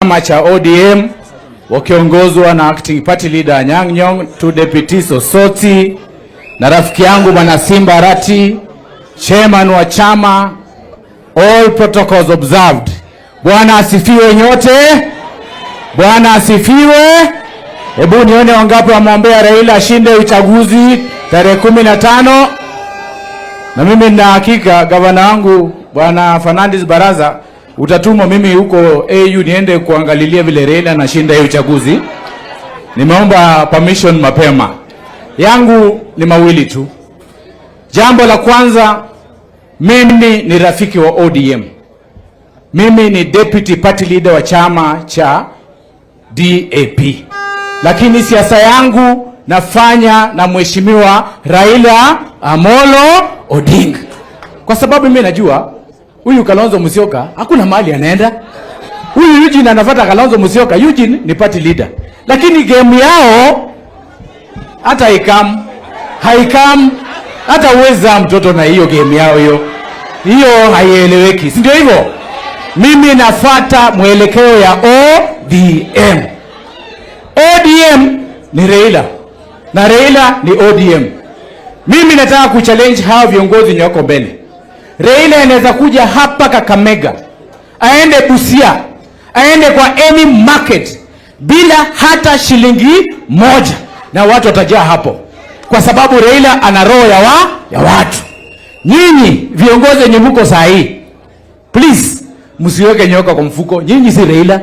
Chama cha ODM wakiongozwa na acting party leader Anyang' Nyong'o, two deputies Osotsi na rafiki yangu Bwana Simba Arati, chairman wa chama, all protocols observed. Bwana asifiwe nyote. Bwana asifiwe. Hebu nione wangapi wamwombea Raila ashinde uchaguzi tarehe 15. Na mimi nina hakika gavana wangu Bwana Fernandes Baraza utatumwa mimi huko AU niende kuangalilia vile Raila anashinda hiyo uchaguzi. Nimeomba permission mapema. Yangu ni mawili tu. Jambo la kwanza, mimi ni rafiki wa ODM. Mimi ni deputy party leader wa chama cha DAP, lakini siasa yangu nafanya na Mheshimiwa Raila Amolo Odinga, kwa sababu mimi najua huyu Kalonzo Musyoka hakuna mahali anaenda. Huyu Eugene anafuata Kalonzo Musyoka. Eugene ni party leader, lakini game yao hata haikam haikam, hata uweza mtoto na hiyo game yao hiyo hiyo haieleweki, si ndio hivyo? Mimi nafata mwelekeo ya ODM. ODM ni Raila na Raila ni ODM. Mimi nataka kuchallenge hawa viongozi wenye wako mbele. Raila anaweza kuja hapa Kakamega, aende Busia, aende kwa any market bila hata shilingi moja, na watu watajaa hapo, kwa sababu Raila ana roho ya watu. Nyinyi viongozi wenye mko saa hii, please msiweke nyoka kwa mfuko. Nyinyi si Raila.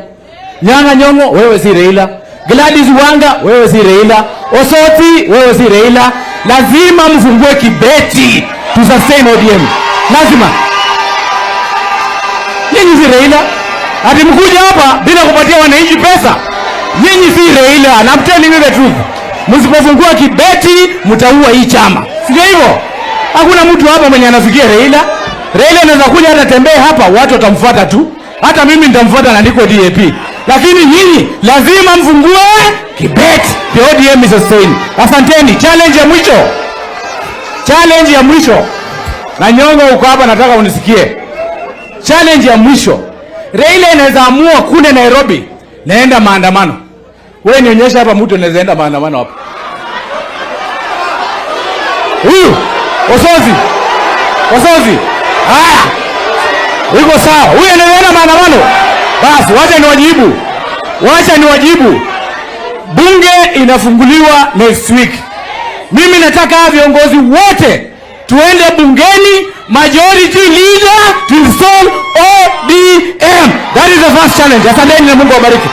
Nyang'a Nyong'o, wewe si Raila. Gladys Wanga, wewe si Raila. Osotsi, wewe si Raila. Lazima mfungue kibeti to sustain ODM. Lazima. Nyinyi si Raila. Ati mkuja hapa bila kupatia wananchi pesa. Nyinyi si Raila. And I'm telling you the truth. Msipofungua kibeti mtaua hii chama. Sio hivyo? Hakuna mtu hapa mwenye anafikia Raila. Raila anaweza kuja hata tembee hapa, watu watamfuata tu. Hata mimi nitamfuata na niko DAP. Lakini nyinyi lazima mfungue kibeti. The ODM is sustained. Asanteni. Challenge ya mwisho. Challenge ya mwisho. Na Nyong'o uko hapa, nataka unisikie. Challenge ya mwisho. Raila inaweza amua kule Nairobi naenda maandamano. Wewe nionyesha hapa mtu anaweza enda maandamano hapa. Huyu Osotsi. Osotsi. Haya. Iko sawa. Huyu anaweza enda maandamano. Basi wacha niwajibu. Wacha niwajibu. Bunge inafunguliwa next week. Mimi nataka viongozi wote tuende bungeni, majority leader to install ODM. That is the first challenge. Asanteni na Mungu awabariki.